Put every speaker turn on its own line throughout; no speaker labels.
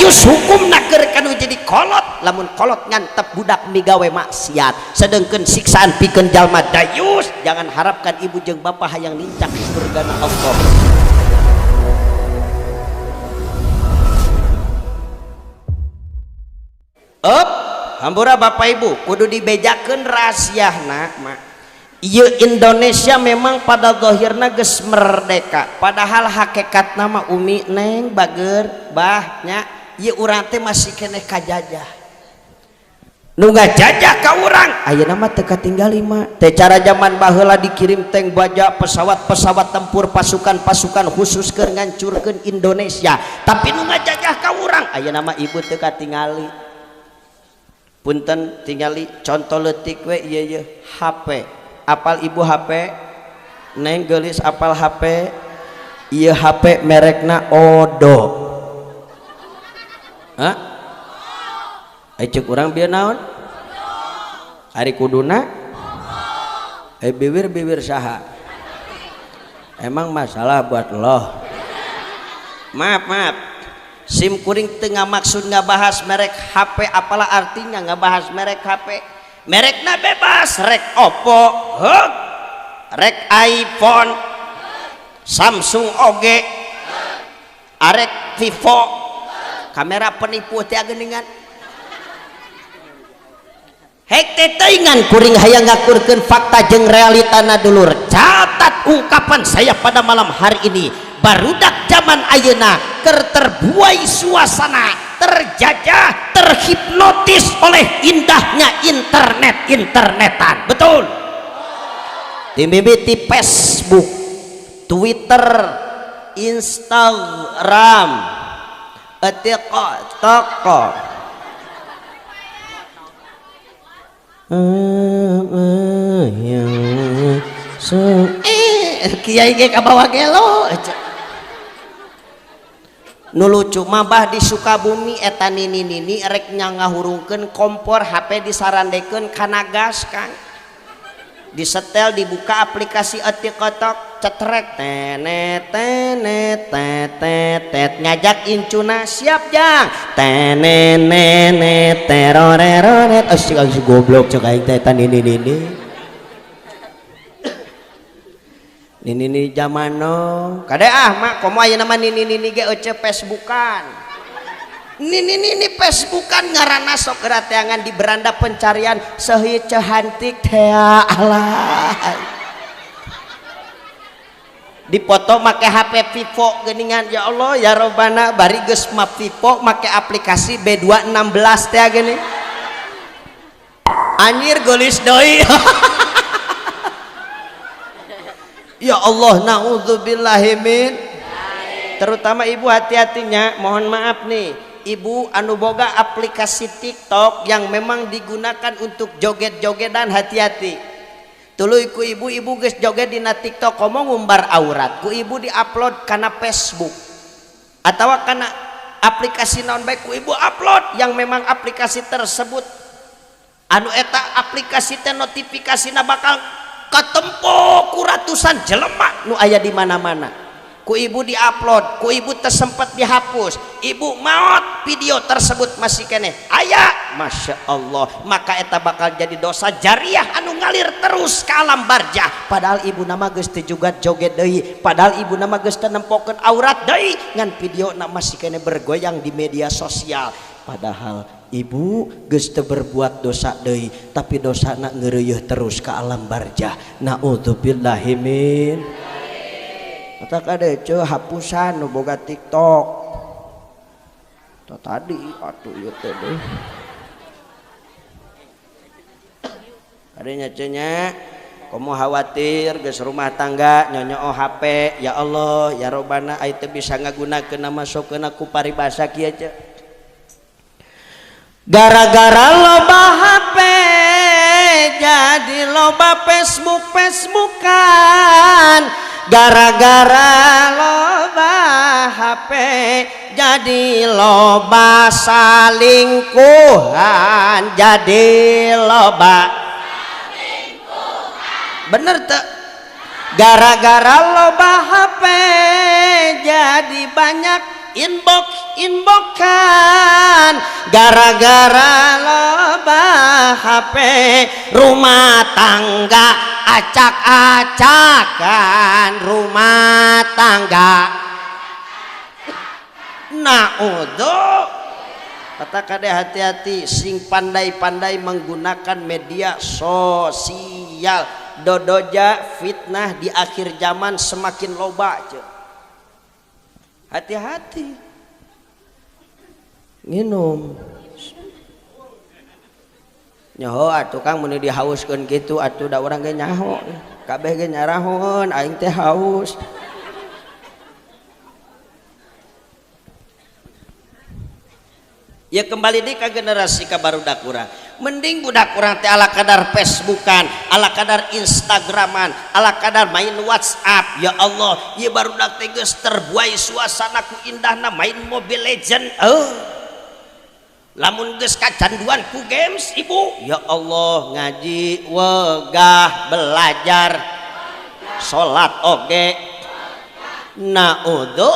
Dayus hukumna keur kanu jadi kolot, lamun kolot ngantep budak migawe maksiat, sedengkeun siksaan pikeun jalma dayus. Jangan harapkan ibu jeung bapak hayang nincak surgana Allah. Up, hampura bapak ibu, kudu dibejakeun rahasiana mak. Ieu Indonesia memang pada zahirna geus merdeka, padahal hakikatna mah umi neng bager bah nya ieu urang teh masih keneh kajajah. Nu ngajajah ka urang ayeuna mah teu katinggali mah. Teh cara zaman baheula dikirim tank baja, pesawat-pesawat tempur, pasukan-pasukan khusus keur ngancurkeun Indonesia, tapi nu ngajajah ka urang ayeuna mah ibu teu katingali. Punten tingali contoh leutik we ieu ieu HP. Apal ibu HP? Neng geulis apal HP? Ieu HP merekna Odo. Hah? Ai ceuk urang bieu naon? Ari kuduna? Eh bibir-bibir saha? Emang masalah buat lo? Maaf, maaf. Sim kuring teu ngamaksud ngabahas merek HP, apalah artinya ngabahas merek HP? Merekna bebas, rek Oppo, heug, rek iPhone, Samsung oge, arek Vivo, kamera penipu teh geuningan. Hek teh teuingan kuring hayang ngakurkeun fakta jeung realitana dulur. Catat ungkapan saya pada malam hari ini, barudak zaman ayeuna keur terbuai suasana, terjajah, terhipnotis oleh indahnya internet-internetan. Betul. Di Facebook, Twitter, Instagram, TikTok. Kiai ge kabawa gelo. Nu lucu mah bah di Sukabumi eta nini-nini rek ngahurungkeun kompor, HP disarandekeun kana gas Kang. Disetel, dibuka aplikasi TikTok, cetrek tenet tenet tetet ngajak incuna siap jang tenenene teroreroret. Asik asik goblok cek aing teh eta nini-nini. Nini-nini zaman no kade ah mak komo ayeuna mah nini-nini ge euceu Facebookan. Nini-nini Facebookan ngaranna sok gerateangan di beranda pencarian seuheuy cehantik teh alah. Dipoto make HP Vivo geuningan, ya Allah ya Robbana, bari geus mah Vivo make aplikasi B216 teh geuning. Anjir geulis deui. Ya Allah, naudzubillahi min. Terutama ibu hati-hatinya, mohon maaf nih, ibu anu boga aplikasi TikTok yang memang digunakan untuk joget-jogetan, hati-hati. Tuluy ku ibu-ibu geus joget dina TikTok komo ngumbar aurat, ku ibu diupload kana Facebook atau kana aplikasi naon bae ku ibu upload yang memang aplikasi tersebut anu eta aplikasi teh notifikasina bakal katempo ku ratusan jelema nu aya di mana-mana. Ku ibu diupload, ku ibu tersempet dihapus, ibu maot video tersebut masih keneh aya. Masya Allah, maka eta bakal jadi dosa jariah anu ngalir terus ke alam barjah. Padahal ibu nama geus teu juga joget deui, padahal ibu nama geus teu nempokeun aurat deui, ngan video na masih keneh bergoyang di media sosial. Padahal ibu geus teu berbuat dosa deui, tapi dosana ngeureuyeun terus ke alam barjah. Naudzubillahi min. Kata kade ceu hapusan nu boga TikTok. Tah tadi atuh ieu teh deh. Kadenya ceu nya, komo khawatir geus rumah tangga nyonyoo HP, ya Allah ya Robbana ai teu bisa ngagunakeun masukkeun ku paribasa kieu ceu. Gara-gara loba HP jadi loba Facebook Facebookan, gara-gara loba HP jadi loba salingkuhan, jadi loba selingkuhan. Bener tak? Gara-gara loba HP jadi banyak inbox inboxan. Gara-gara loba HP rumah tangga acak-acakan rumah tangga. Naudzu. Kata kade hati-hati sing pandai-pandai menggunakan media sosial. Dodoja fitnah di akhir zaman semakin loba. Hati-hati. Nginum. Nyaho atuh Kang mun dihauskeun kitu atuh da urang ge nyaho. Kabeh ge nyarahun aing teh haus. Ya kembali deh ke generasi ka barudak urang. Mending budak urang teh ala kadar Facebookan, ala kadar Instagraman, ala kadar main WhatsApp. Ya Allah, ieu barudak teh geus terbuai suasana ku indahna main Mobile Legend. Oh. Lamun geus kacanduan ku games ibu, ya Allah ngaji wegah belajar salat oge. Naudzu.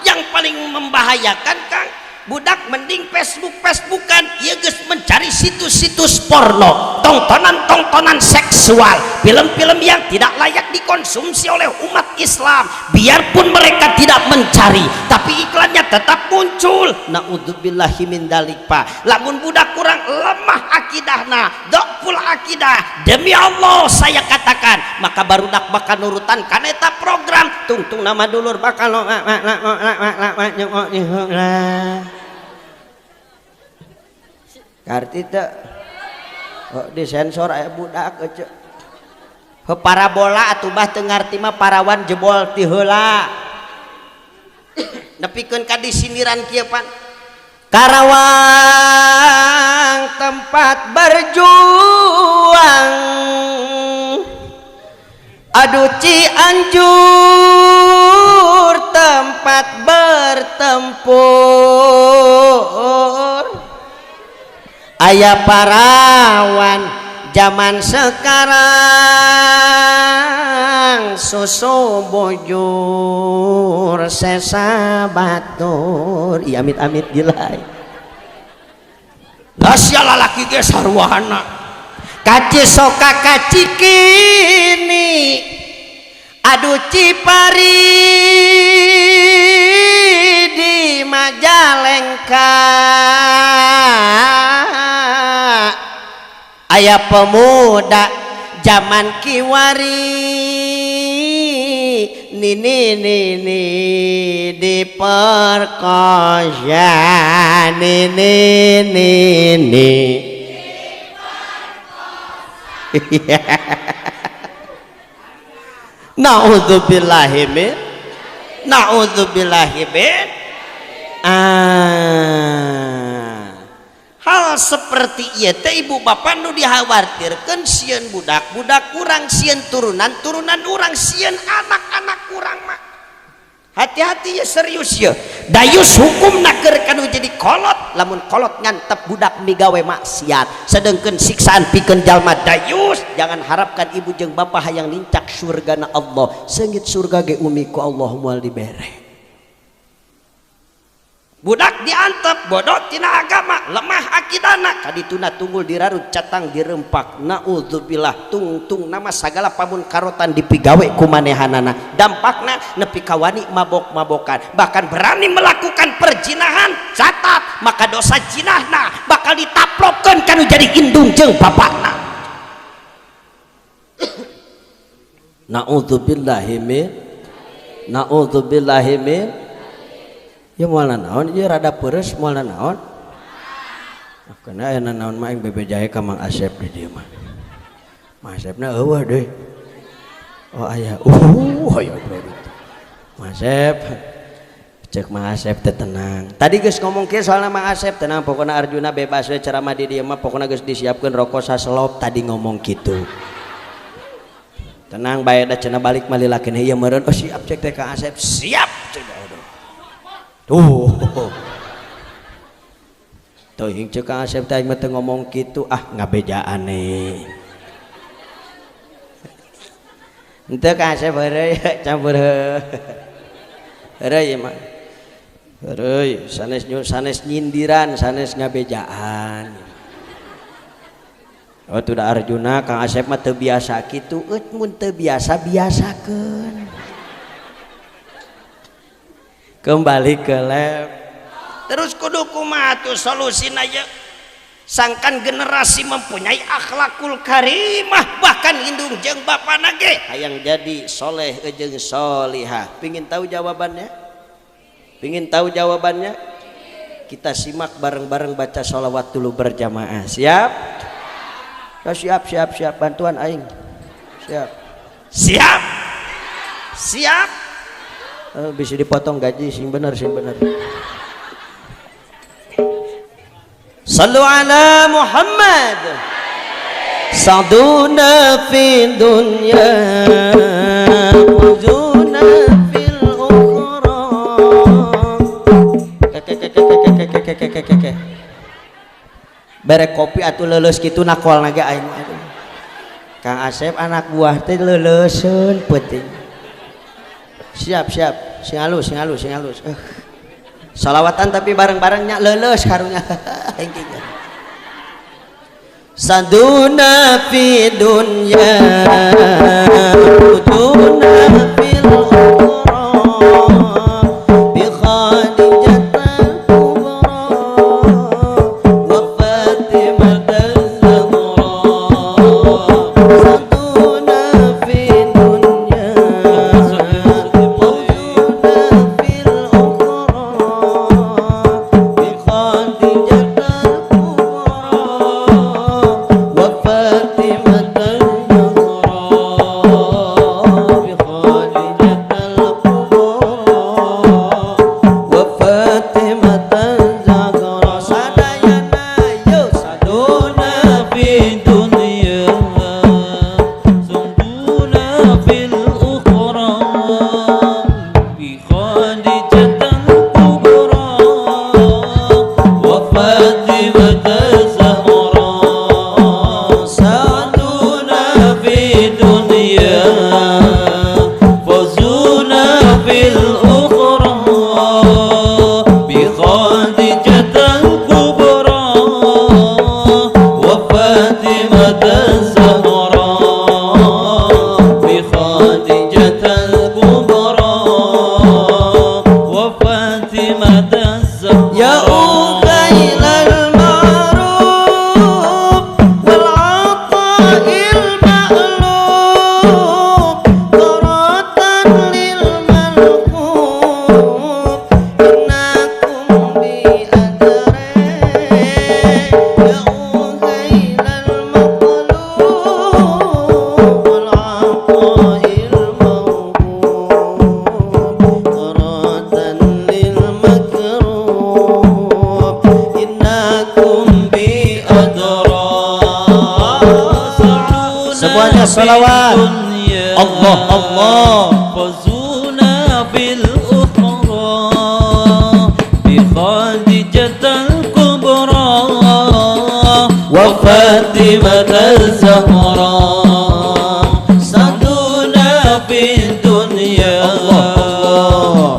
Yang paling membahayakan Kang, budak mending Facebook-Facebookan, ieu geus mencari situs-situs porno, tontonan-tontonan seksual, film-film yang tidak layak dikonsumsi oleh umat Islam. Biarpun mereka tidak mencari, tapi iklannya tetap muncul. Naudzubillahi min dzalik, Pak. Lamun budak kurang lemah akidahna, dhaful akidah, demi Allah saya katakan, maka barudak bakal nurutan kana eta program. Tungtung nama dulur bakal karti teu oh, disensor aya budak ece. Heuh parabola atuh bah teu ngarti mah parawan jebol ti heula. Nepikeun ka disindiran kieu pan. Karawang tempat berjuang. Aduh Cianjur tempat bertempur. Ayah parawan zaman sekarang susu bujur sesa batur. Iya amit-amit gila. Lah sia lalaki ge sarwana. Kaci soka kaci kini. Aduh Cipari di Majalengka. Ayah pemuda zaman kiwari nini nini diperkosa nini nini. Naudzubillahi min naudzubillahi min. Hal seperti ieu teh ibu bapak nu dikhawatirkeun sieun budak-budak kurang, sieun turunan-turunan urang, sieun anak-anak kurang mah. Hati-hati ya serius ya. Dayus hukumna keur kanu jadi kolot, lamun kolot ngantep budak migawe maksiat, sedengkeun siksaan pikeun jalma dayus. Jangan harapkan ibu jeung bapak hayang nincak surgana Allah. Seungit surga ge umi ku Allah moal dibere. Budak diantep bodoh tina agama, lemah akidana, kadituna tunggul dirarut catang dirempak. Naudzubillah tungtung nama sagala pamun karotan dipigawe ku manehanana. Dampakna nepi ka wani mabok-mabokan, bahkan berani melakukan perjinahan. Catat, maka dosa jinahna bakal ditaplokeun kanu jadi indung jeung bapakna. Naudzubillahi min naudzubillahi min. Ya moal naon ieu rada peures moal naon. Kana aya naon mah aing bebejahe ka Mang Asep di dieu mah. Mang Asepna eueuh deui. Oh aya. Aya bro. Mang Asep. Cek Mang Asep teh tenang. Tadi geus ngomong kieu soalna Mang Asep tenang pokona Arjuna bebas we ceramah di dieu mah pokona geus disiapkeun rokok saselop tadi ngomong kitu. Tenang bae da cenah balik mah lilakina ieu meureun. Oh siap cek teh Kang Asep. Siap cek. Tuh. Teuing ceuk Kang Asep teh mah teu ngomong kitu ah ngabejaan nih. Henteu Kang Asep heureuy campur heureuy mah. Heureuy sanes sanes nyindiran sanes ngabejaan. Oh tuh da Arjuna Kang Asep mah teu biasa kitu, eut mun teu biasa biasakeun. Kembali ke lab. Terus kudu kumaha tuh solusina ye? Sangkan generasi mempunyai akhlakul karimah bahkan indung jeung bapana ge hayang jadi soleh jeung solihah. Pingin tahu jawabannya? Pingin tahu jawabannya? Kita simak bareng-bareng baca sholawat dulu berjamaah. Siap? Ya, siap siap siap bantuan aing. Siap. Siap. Siap. Bisa dipotong gaji sing bener sing bener. Sallu ala Muhammad. Sa'duna fi dunya wujuna fil ukhra. Keke. Bere kopi atuh leuleus kitu nakol na ge aing. Kang Asep anak buah teh leuleuseun peuting. Siap siap sing halus sing halus sing halus. Salawatan tapi bareng-barengnya leuleus karunya. Saduna fi dunya uduna fil ukhra bi khadijatal kubra wa fatimatal zahra. Saduna fi dunya uduna fil ukhra bi khadijatal kubra wa fatimatal zahra bi khadijatal kubra wa fatimatal zahra. Sadayana yo saduna
fi dunya sunduna fil ukhra bi khadijatal kubra wa fatimatal zahra. Sa'duna fi dunya fawzuna fil ukhra bi khadijatal kubra wa fatimatal zahra bi khadijatal kubra wa fatimatal zahra.
Ya ukailal ma'ruf wal ata'il ma'luf qaratan lil malquf innakum bi adre. Ya ukailal maqlub wal ata'il mawquf qaratan lil makrub innakum bi
adra.
Semuanya salawat. Allah Allah.
Fawzuna fil ukhra bi khadijatal kubra wa fatimatal zahra. Sa'duna fid dunya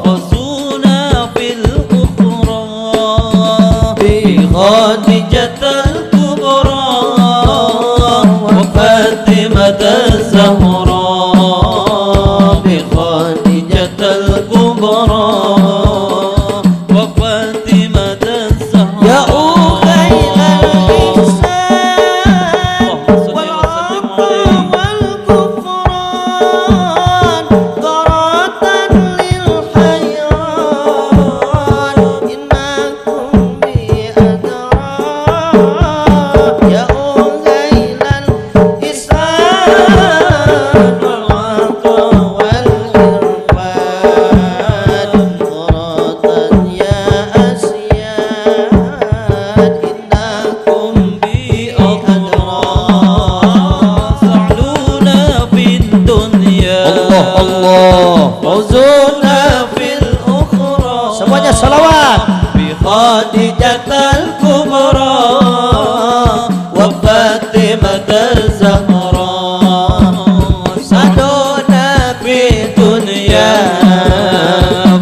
fawzuna fil ukhra bi khadijatal kubra wa fatimatal zahra bi khadijatal kubra wa fatimatal zahra.
Ya ukailal ihsan wal 'ata wal kufran qaratan lil hayran innakum bi adra. Ya ukailal ihsan wal 'ata wal irfan qaratan ya asyad innakum
bi adra. Sa'luna fid dunya
Allah Allah.
fawzuna fil ukhra.
Semuanya salawat.
Bi khadijatal kubra wa fatimatal zahra. Sa'duna fid dunya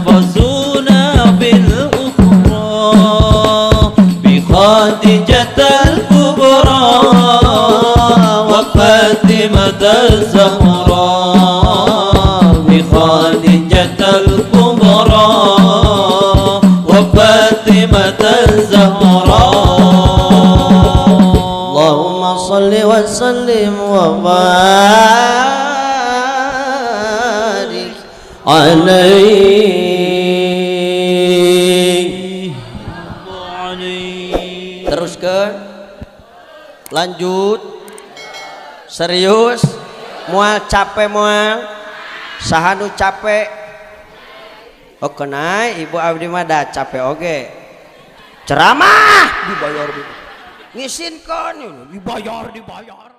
fawzuna fil بخديجة الكبرى وفاطمة الزهراء، بخديجة الكبرى وفاطمة الزهراء.
اللهم صل وسلم وبارك عليه.
عليه.
Teruskan, lanjut, serius, moal capek, moal saha nu capek? Oh, kena ibu, abdi mah dah capek oge ceramah dibayar, ngisinkan dibayar, dibayar.